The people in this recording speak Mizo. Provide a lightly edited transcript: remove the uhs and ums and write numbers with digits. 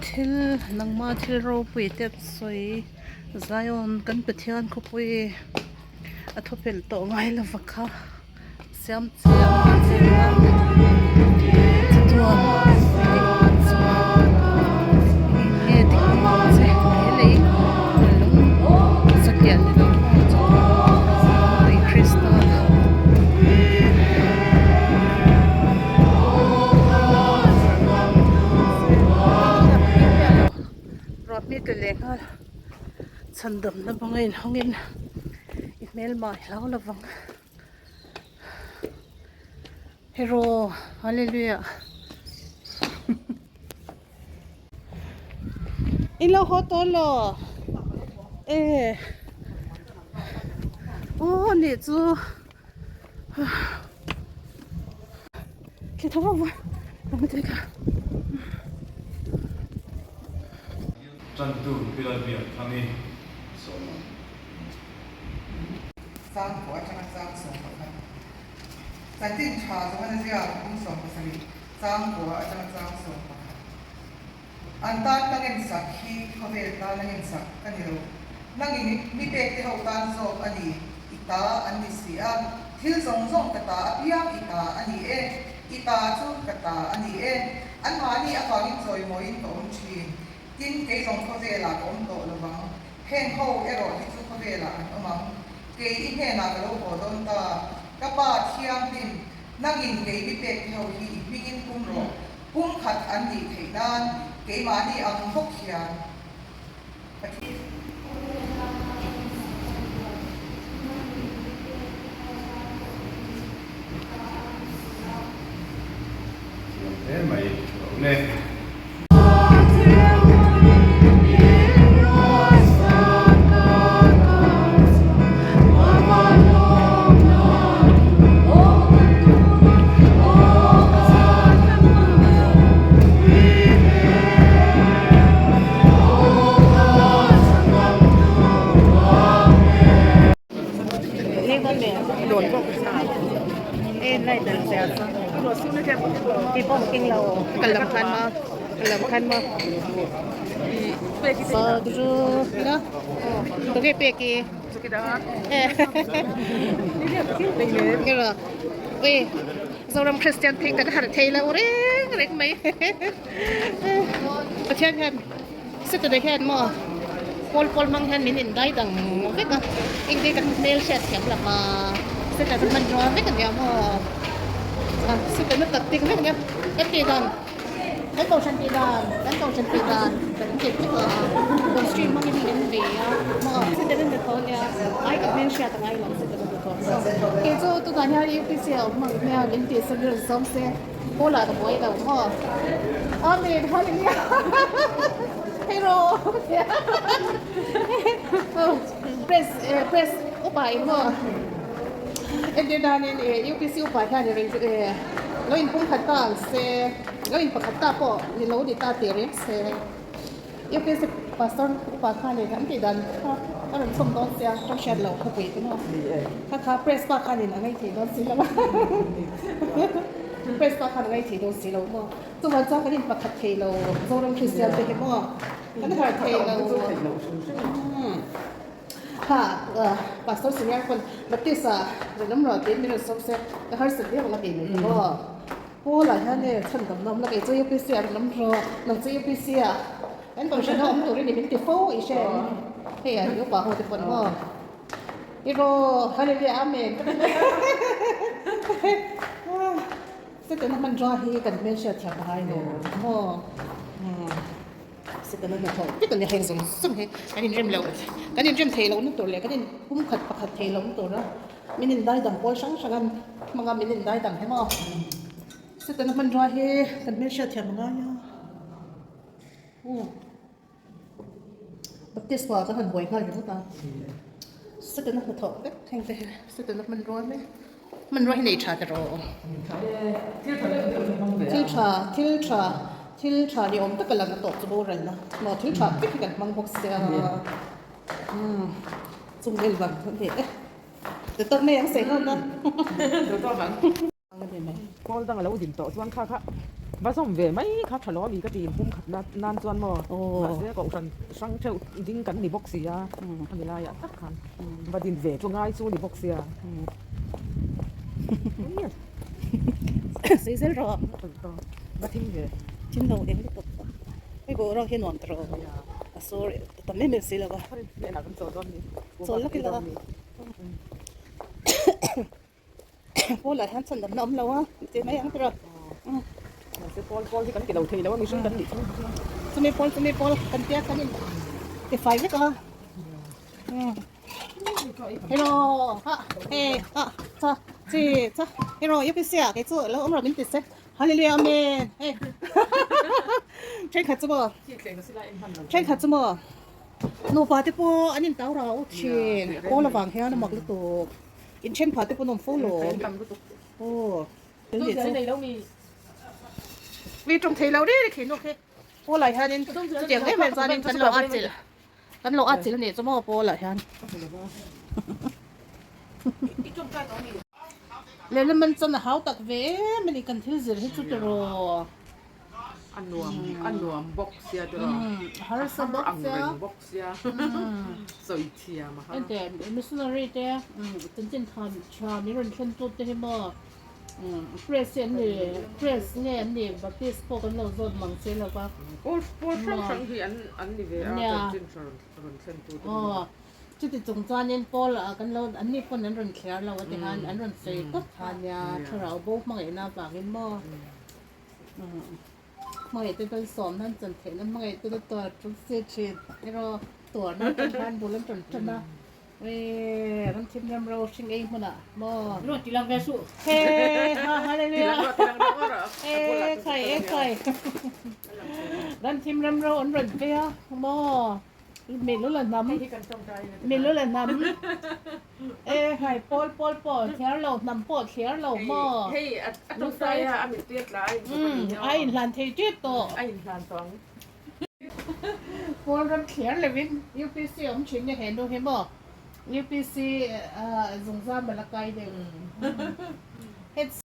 Thil nangma thil ropui te an sawi Zion kan Pathian khawpui a thawphelh tawh ngai lova kha siam che a hma che a chatuan eng nge dik ang che he lei lung satliah ni lo chatuan Krista. Ruah hmel tel leh nghal chhan damna banga inhawngin i hmelma i hlau lovang hero hallelujah in lo haw tawh law e aw nih chu. Tantu Pilalbiak Thangi sawm ang. Chang pawh atanga chang 11. Chanchin tha zawng a ziak kum 17 chang pawh atanga chang 11. An tan ka ngensak hi khawvel tan a ngensak ka ni lo. Nangin mi pek te ho tan zawk a ni, i ta an ni si a. Thil zawng zawng ka ta apiang i ta a ni e, i ta chu ka ta a ni e. Anmahni avangin chawimawiin ka awm thin. Tin, kei zawng khawvelah ka awm tawh lo vang. Heng ho erawh hi chu khawvelah an awm ang. Kei i hnenah ka lo haw dawn ta. Ka pa thianghlim, nangin kei mi pek te ho hi i hmingin pum rawh. Pum khat an nih theih nan keimahni ang bawk hian Pathian. Thiam hle mai lo le. Zoram Kristian phei kan harh thei lo reng reng mai Pathian hian Saturday hian maw pawl pawl hmang hian min indai dang vek a engte kan hmel hriat thiam lam a Saturday hmanrua vek a nia maw Saturday na tak tik vek a nia kan tih dan. Kan kohhran tih dan, kan kohhran tih dan kan tih vek a, rawn stream hmangin min ve a, maw chuti reng tho nia, ai ka hmel hriat a ngai lo chuti reng tho kei chu tunah hian UPC a awm ang hmel min tih sak rilru zawm se pawl ah ka buai lo maw Amen Hallelujah hero press press upa in maw entir danin UPC upa hian Lo in pumkhat ta ang se, lo in pakhat ta pawh ni lo ni ta tih reng se. UPC Pastor upa kha nen an tih dan kha a rawn chhawm dawn sia, ka hriat loh khawpui te maw. Kha kha press pa khanin a ngaithei dawn si lo a. Press pa khan a ngaithei dawn si lo maw. Chuvang chuan kan in pakhat thei lo Zoram Kristian te hi maw. Kan harh thei lo. Kha Pastor Senior pawn Baptist ah rawn awm rawh tiin min rawn sawm se ka harsat viau ang a ti mai ta maw. Paul ah hian e chhan dam nawm la kei chu UPC ah rawn awm rawh nang chu UPC ah kan kohhran ho awm turin i min ti fo i hre em hei ah i upa ho te pawn maw i raw Hallelujah Amen ka ti mai Setana hmanrua hi kan hmelhriat thiam a ngai lo maw. Setana hnathawh vek a ni heng zawng zawng hi kan inrem loh kan inrem thei lohna tur leh kan in pum khat pakhat thei lohna tura min indai dang pawl hrang hrang an hmang a min indai dang hi maw Setana hmanrua hi kan hmelhriat thiam a ngai a baptisma kan han buai nghal ringawt a Setana hnathawh vek heng te hi Setana hmanrua mek Hmanrua hi nei tha ta rawh. Thil tha, thil tha, thil tha ni awm taka lang tawp chu boral na. Maw thil tha vek hi kan hmang bawk sia. Umm chung vel vang chu ani e. Ti tawk mai ang sawi ho na. Kawl dang a lo din tawh chuan kha kha. Va zawm ve mai kha tha lo a mi ka ti inpum khat na nan chuan maw mahse kohhran hrang theuh ding kan ni bawk si a a mi laiah tak khan va din ve chu ngai chu ni bawk sia. Sei zel rawh. Va thim ve. Thim lo eng lutuk. Hei boruak hi nuam ta rawh. A sawr tam em em si lo va. Chawl lawk ila. Pawl ah hian chhan damna awm lo a ti mai ang tiraw. Mahse pawl pawl hi kan ti lo thei lo a mihring kan nih chu. Chumi pawl chumi pawl kan tia kan in ti fai vek a. Hello ha he ha cha chi cha hello UPC ah kei chu lo awm rawh min ti se Hallelujah Amen hei thenkhat chu maw thenkhat chu maw nupa te pawh an intau rau thin pawl avang hian a mak lutuk. In then phah te pawn awm fo lo. Aw tel leh chu. Mi tawng thei lo ri ri khi nuk hi. Pawl ah hianin chutiang em em chuanin kan lo atchilh kan lo atchilh anih chu maw pawl ah hian. Lehlam an chan a hau tak ve em a ni kan thil zir hi chu tiraw. A nuam a nuam bawk sia tiraw. Harsa bawk sia. Ang reng bawk sia. Sawi thiam a har. Ente missionary te chanchin tha tha min rawn thlen tut te hi maw press hi an ni press nge an ni baptist pawh kan lo zawt mang che lo va. Pawl pawl hrang hrang hi an an ni ve a chanchin tha rawn thlen tut te hi. Aw chuti chung chuanin pawl ah kan lo an ni pawn an rawn thliar lo a ti khan an rawn sawi tawp kha nia thlarau bo hmangaihna avangin maw. Hmangaih te tan sawm nan chan theih na hmangaih te tuar tul si thin erawh tuar nan tan khan bul an rawn tan a eee ram thim ram ro hring ei hmunah maw Ruat ti lang ve suh he ha hallelujah e khai e khai ram thim ram ro an rawn phei a maw Mi lu la hnam mi lu la hnam e hai pawl pawl pawh thliar lo hnam pawh thliar lo maw hei a tawngtai a a mittui a tla a in a inhlan thei ṭep tawh a inhlan tawh ang pawl ram thliar lovin UPC awm ṭhin nge he nu hi maw UPC zungzam a la kai deuh hets.